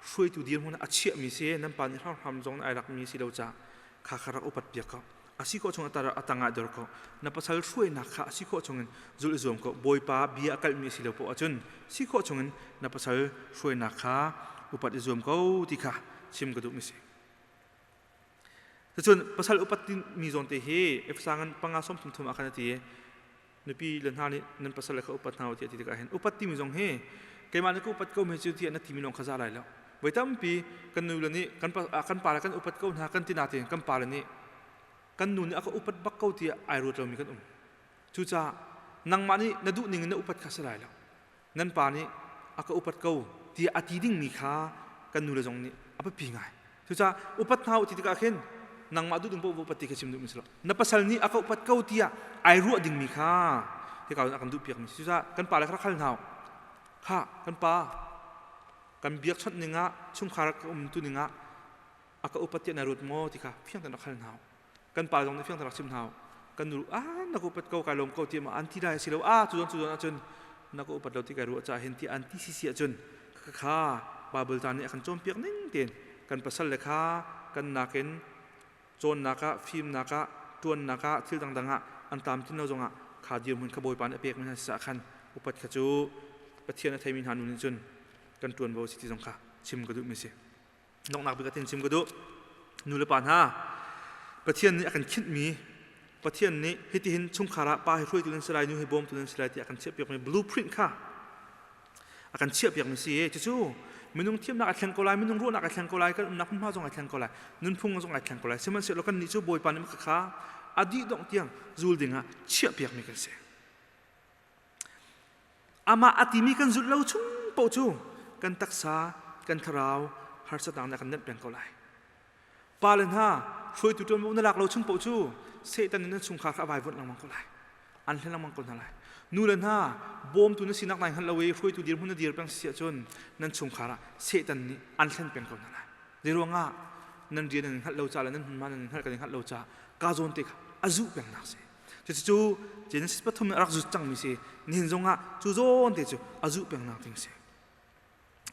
hruaitu dirhmun ah a chiahmi si, nan pa nih hramhram zong ai rakmi si lo caah kha kha rak upat piak ko. A si khawh chung a tangah dor ko. Na pasal hruainak kha a si khawh chungin zulh i zuam ko. Bawipa bia a kalhmi a si lo poah ahcun si khawh chungin na pasal hruainak kha upat i zuam ko ti kha chim ka duhmi si. Cucun pasal upat mi zawn te hi Efesa ngan panga som thum thum ah khan a ti. Nupi le hna nih nan pasal le kha upat hna u tiah ti tikah hin upat timi zong hi keimah nih ka upat ko mi cu tiah na timi lawng kha za lai lo. Voi tampi kan nu le nih kan kan pa le kan upat ko hna kan ti natin kan pa le nih kan nu nih a ka upat bak ko tiah ai ruat lomi kan um. Cucaah nangmah nih na duh ning in na upat kha si lai lo. Nan pa nih a ka upat ko tiah a ti dingmi kha kan nule zong nih a biapi ngai. Cucaah upat hna u ti tikah khin nangmah duh ding paoh upat ti kha chim duhmi si lo. Na pasal nih a ka upat ko tiah ai ruah dingmi kha hika a kan duhpiakmi si. Cucaah kan pa le kha rak hal hna u. Kha kan pa kan biakchawnh ning ah chungkhar ka um tu ning ah a ka upat tiah na ruat maw ti kha fiang tein rak hal hna u. Kan pa zong nih fiang tein rak chim hna u. Kan nu ah na ka upat ko kai lawm ko ti ma an ti lai si lo ah cu zon cu zon ahcun na ka upat lo ti kai ruah caah hin ti an ti si si ahcun kha Bible ca nih a kan cawnpiak ning tein kan pasal le kha kan nakin cawnnak ah fimnak ah ṭuannak ah thil dangdang ah an tlamtlin lo zongah kha dirhmun kha Bawipa nih a pekmi hna si caah khan upat kha cu Pathian a theimi hna nu nih cun kan ṭuanvo a si ti zong kha chim ka duhmi si. Donghnak bik ah tin chim ka duh. Nu le pa hna, Pathian nih a kan khinhmi, Pathian nih hitihin chungkhar ah pa hi hruaitu nan si lai, nu hi bawmtu nan si lai tiah a kan chiahpiakmi blueprint kha a kan chiahpiakmi si i cucu minung thiamnak a thleng ko lai, minung ruahnak a thleng ko lai, kan umnak hmunhma zong a thleng ko lai, nunphung zong ai thleng ko lai. Sihmanhsehlaw kannih cu Bawipa nih kha a dih dongh tiang zul dingah chiahpiakmi kan si. Amah a timi kan zulh lo chung paoh cu kan taksa, kan thlarau harsatnak nih a kan nenh peng ko lai. Pa le hna, hruaitu ṭuanvo na lak lo chung paoh cu Satan nih nan chungkhar kha a vaivuanh lengmang ko lai. An hlen lengmang ko hna lai. Nu le hna, bawmtu na sinak nai hngalh lo i hruaitu dirhmun na dir peng si ahcun nan chungkhar ah Satan nih an hlen peng ko hna lai. Zeiruangah nan rian nan hngalh lo ca le nan hmunhma nan hngalh kan i hngalh lo caah ka zawn te kha a zuh pengnak si. Cucu Genesis pathum in a rak zut cangmi si. Nihin zongah cu zawn te cu a zuh pengnak ding si.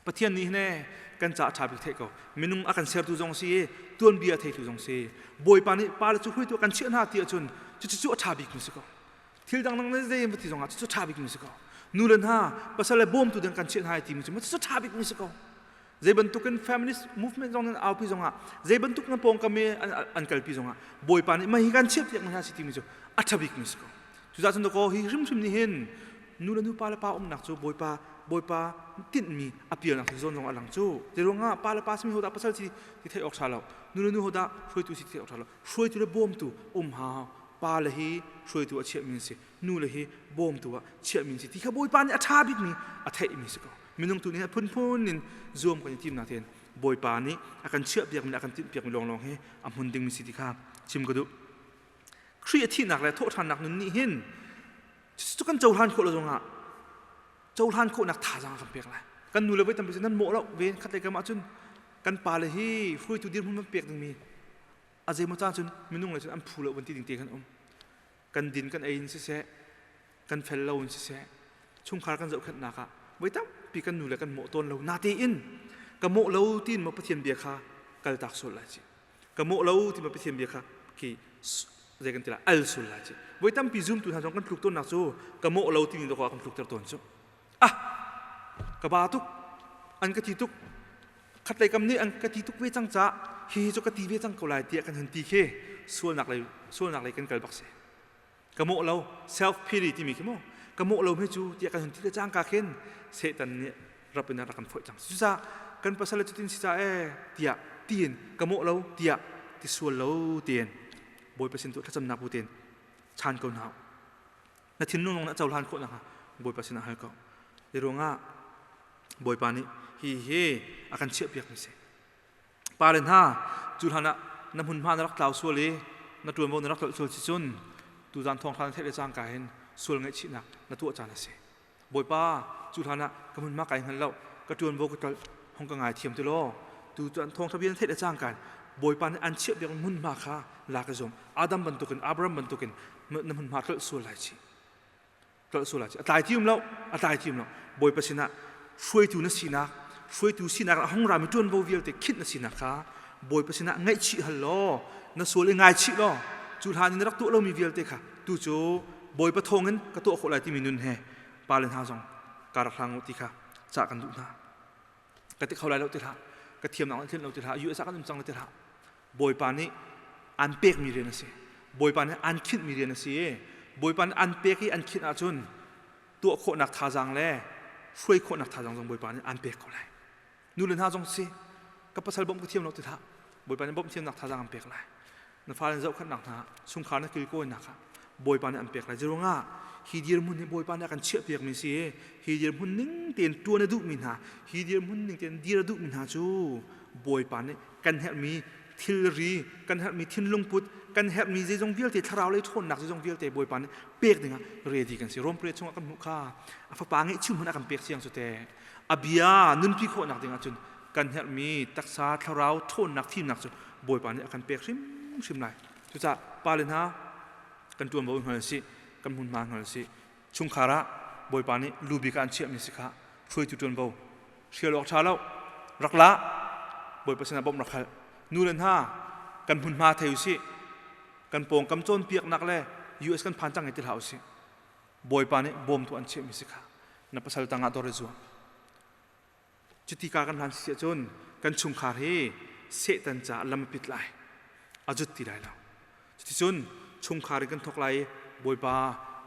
Pathian nih hin kan ca ṭha bik theih ko. Minung a kan sertu zong si i tuanbia a theitu zong si. Bawipa nih pa le cu hruaitu a kan chiah hna ti ahcun cucu cu a ṭha bikmi si ko. Thil dangdang le zei ti zongah cucu ṭha bikmi si ko. Nu le hna pasal le bawmtu ding kan chiah hna timi cu cucu ṭha bikmi si ko. Zei bantukin feminist movement zong nan aupi zongah zei bantuk na pawngkam i an kalpi zongah Bawipa nih mah hi kan chiah piak hna si timi cu a ṭha bikmi si ko. Cucaah cun dakaw hi hrimhrim nih hin nu le nu pa le pa umnak cu Bawipa Bawipa tinhmi a pialnak zawn zong a lang cu. Zei ruangah pa le pa simi hodah pasal si ti theih awk ṭha lo. Nu le nu hodah hruaitu si ti theih awk ṭha lo. Hruaitu le bawmtu um hau. Pa le hi hruaitu a chiahmi an si. Nu le hi bawmtu ah chiahmi an si. Ti kha Bawipa nih a ṭha bikmi a theihmi si ko. Minung tu nih a phunphun in zuam kan i timnak tein Bawipa nih a kan chiahpiakmi le a kan tinhpiakmi lawnglawng hi a hmun dingmi si ti kha chim ka duh. Khrih a thihnak le thawhṭhannak nun nih hin Cu kan cohlan khawh lo zongah cohlan khawhnak thazaang kan pek lai. Kan nu le voi tampi cu nan mawh lo ven khat lei kam ahcun kan pa le hi hruaitu dirhmun kan pek dingmi a zeimaw caan cun minung le cun an phu lo van ti ding te kan um. Kan din kan ei in siseh, kan fel lo in siseh, chungkhar kan zohkhenhnak ah voi tampi kan nu le kan mawh tawn lo. Natein ka mawh lo tiin maw Pathian bia kha kaltak sual lai ci. Ka mawh lo ti ma Pathian bia kha khi zei kan ti la al sul lai ci. Voi tampi zumtu hna zong kan tluk tawnnak cu ka mawh lo timi dawk ah kan tlukter tawn cu. Ah, ka ba tuk, an ka ti tuk, khatlei kam nih an ka ti tuk ve cang ca hi cu ka ti ve cang ko lai tiah kan hun ti khi sualnak lei kan kal bak si. Ka mawh lo, self pity timi khi mu, ka mawh lo mi cu tiah kan hun ti le cangka khin Satan nih rap in a rak kan foih cang. Cucaah kan pasal le cutin si ca e tiah tiin ka mawh lo tiah ti sual lo tiin Bawipa sin tu thlacamnak bu tein chan ko hna. Na thinlung na cohlan khawh nakhnga Bawipa sinah hal ko. Hi ruangah Bawipa nih hi hi a kan chiahpiak mi si. Pale hna, cu hlan ah na hmunhma na rak tlau sual i na ṭuanvo na rak tlolh sual si cun tuzan thawngṭha na theih le cangka hin sual ngaihchihnak na tuah caan a si. Bawipa, cu hlan ah ka hmunhma kai hngal lo, ka ṭuanvo ka tlolh, hong ka ngaithiam ti law tu cun thawngṭha bia na theih le cangka in Bawipa nih an chiahpiak hmunhma kha lak i zuam. Adam bantukin, Abraham bantukin na hmunhma tlolh sual lai chih. Tlolh sual lai chih. A tlai ti um lo, a tlai ti um lo. Bawipa sinah hruaitu na sinak, hruaitu sinak ah hong rami ṭuanvo vialte khinh na sinak kha Bawipa sinah ngaihchih hal law, na sual i ngaichih law, cu hlan in na rak tuah lomi vialte kha tu cu Bawipa thawngin ka tuah khawh lai timi nun he pale hna zong ka rak hlang u ti kha cah kan duh hna. Ka ti kho lai lo ti hlah, ka thiamnak an tlinh lo ti hlah, US ah kan um cang lo ti hlah. Bawipa nih an pekmi rian a si. Bawipa nih an khinhmi rian a si i Bawipa nih an pek i an khinh ahcun tuah khawhnak thazaang le hruai khawhnak thazaang zong Bawipa nih an pek ko lai. Nu le hna zong si ka pasal bawmh ka thiam lo ti hlah. Bawipa nih bawmh thiamnak thazaang an pek lai. Na fale zohkhenhnak hna chungkhar na kilkawinak ah Bawipa nih an pek lai. Zeiruangah hi dirhmun hi Bawipa nih a kan chiahpiakmi si i hi dirhmun ning tein ṭuan a duhmi hna, hi dirhmun ning tein dir a duhmi hna cu Bawipa nih kan herhmi thilri, kan herhmi thinlungput, kan herhmi zeizong vialte, thlarau lei ṭhawnnak zeizong vialte Bawipa nih pek dingah ready kan si. Rom pariat chungah kan hmuh kha a fapa ngeihchun hmanh a kan pek siang cu te. A bia nunpi khawhnak dingah cun kan herhmi taksa thlarau ṭhawnnak fimnak cu Bawipa nih a kan pek hrimhrim lai. Cucaah pale hna kan ṭuanvo hngal si, kan hmunhma hngal si. Chungkhar ah Bawipa nih lu bik ah an chiahmi si kha hruaitu ṭuanvo hrial awk ṭha lo rak la Bawipa sinah bawmh rak hal. Nu le hna kan hmunhma thei usih. Kan pawngkam cawnpiaknak le US kan phan cang i ti hlah usih. Bawipa nih bawmtu an chiahmi si kha na pasal tangah dor i zuam. Cuti ka kan hlan si ahcun kan chungkhar hi Satan caah lam a pit lai, a zut ti lai lo. Cuticun chungkhar in kan thawk lai i Bawipa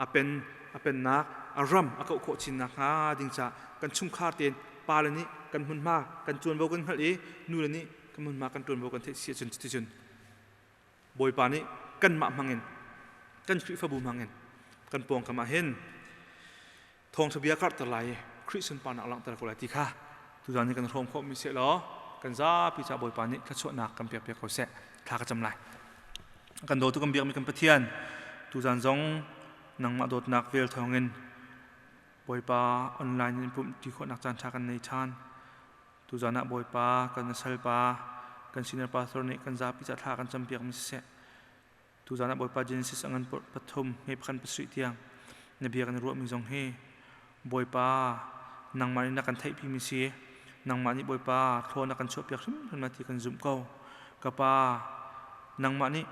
a pen a pennak a ram a kauh khawh chin nakhnga ding caah kan chungkhar tein pale nih kan hmunhma kan ṭuanvo kan hngalh i nule nih kan hmunhma kan ṭuanvo kan theih si ahcun cuticun Bawipa nih kanmah hmangin kan Khrihfabu hmangin kan pawngkam ah hin thawngṭha bia karhter lai i Khrih sunparnak langhter ko lai ti kha tuzan hi kan hrawm khawhmi seh law kan zapi ca Bawipa nih thluachuahnak kan pek piak ko seh. Thla ka cam lai. Kan dawtu kan biakmi kan Pathian, tuzan zong nangmah dawtnak vel thawngin Bawipa online in pumh ti khawhnak caan ṭha kan nei ṭhan. Tuzan ah Bawipa kan salpa kan senior pastor nih kan zapi ca thla kan campiakmi siseh, tuzan ah Bawipa Genesis a ngan pathum he pakhat pasarih tiang na bia kan i ruahmi zong hi Bawipa nangmah nih na kan theihpimi si, nangmah nih Bawipa thlaw na kan chuahpiak hrimhrim lai ti kan zumh ko. Ka Pa, nangmah nih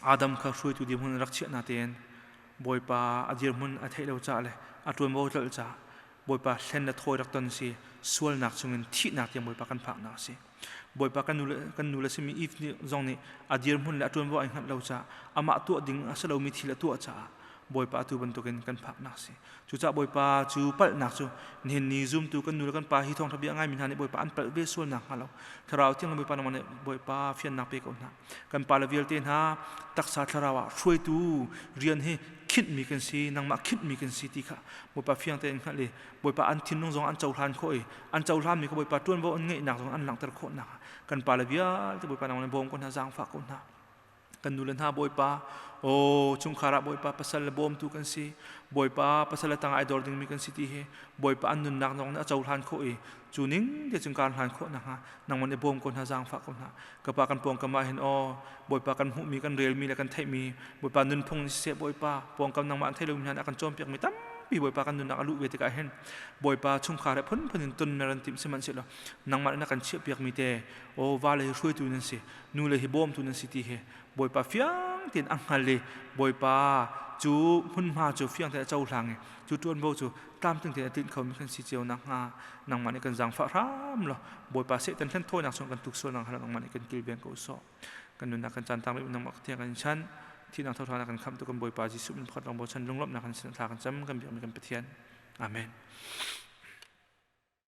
Adam kha hruaitu dirhmun rak chiah na tein Bawipa a dirhmun a theih lo caah le a ṭuanvo tlolh caah Bawipa hlen le thawi rak ton si, sualnak chungin thihnak tiang Bawipa kan phaknak a si. Bawipa kan nu le simi Eve nih zong nih a dirhmun le a ṭuanvo ai hngalh lo caah amah tuah ding a si lomi thil a tuah caah Bawipa atu bantukin kan phaknak a si. Cucaah Bawipa cu palhnak cu nihin ni zumtu kan nu le kan pa hi thawngṭha bia a ngaimi hna nih Bawipa an palh ve sual nakhnga lo Thlarau Thiang Bawipa nangmah nih Bawipa fiannak pe ko hna. Kan pale vialte hna taksa thlarau ah hruaitu rian hi khinhmi kan si, nangmah khinhmi kan si ti kha Bawipa fiang tein hngalh i Bawipa an thinlung zong an cohlan khawh i an cohlanmi kha Bawipa ṭuanvo an ngeihnak zong an langhter khawh nakhnga kan pale vialte Bawipa nangmah nih bawm ko hna, zaangfah ko hna. Kan nu le hna Bawipa, aw chungkhar ah Bawipa pasal le bawmtu kan si. Bawipa pasal le tangah ai dor dingmi kan si ti hi Bawipa an nunnak zong nih a cohlan khawh i cu ning te cun kaan hlan khawh nakhnga nangmah nih bawm ko hna, zaangfah ko hna. Ka pa kan pawngkam ah hin aw Bawipa kan hmuhmi, kan relmi le kan theihmi Bawipa nunphung ni siseh, Bawipa pawngkam nangmah an thei lomi hna nih a kan cawnpiakmi tampi Bawipa kan nunnak a luh ve tikah hin Bawipa chungkhar he phunphun in ton na ran timh, sihmanhsehlaw nangmah nih na kan chiahpiakmi te aw vale hi hruaitu nan si, nu le hi bawmtu nan si ti hi Bawipa fiang tein a hngal i Bawipa cu hmunhma cu fiang tein a cohlang i cu ṭuanvo cu tlamtling tein a tlinh khomi kan si cio nakhnga nangmah nih kan zaangfah hram law Bawipa Satan hlenthawinak chung kan tuk sual nakhnga nangmah nih kan kilveng ko sawh. Kan nunnak kan caan tang rih, nangmah tiang kan chan thihnak thawhṭhan kan khamhtu kan Bawipa Jesuh min pakhat lawng bochan lunglawmhnak kan sin thla kan cam, kan biakmi kan Pathian. Amen.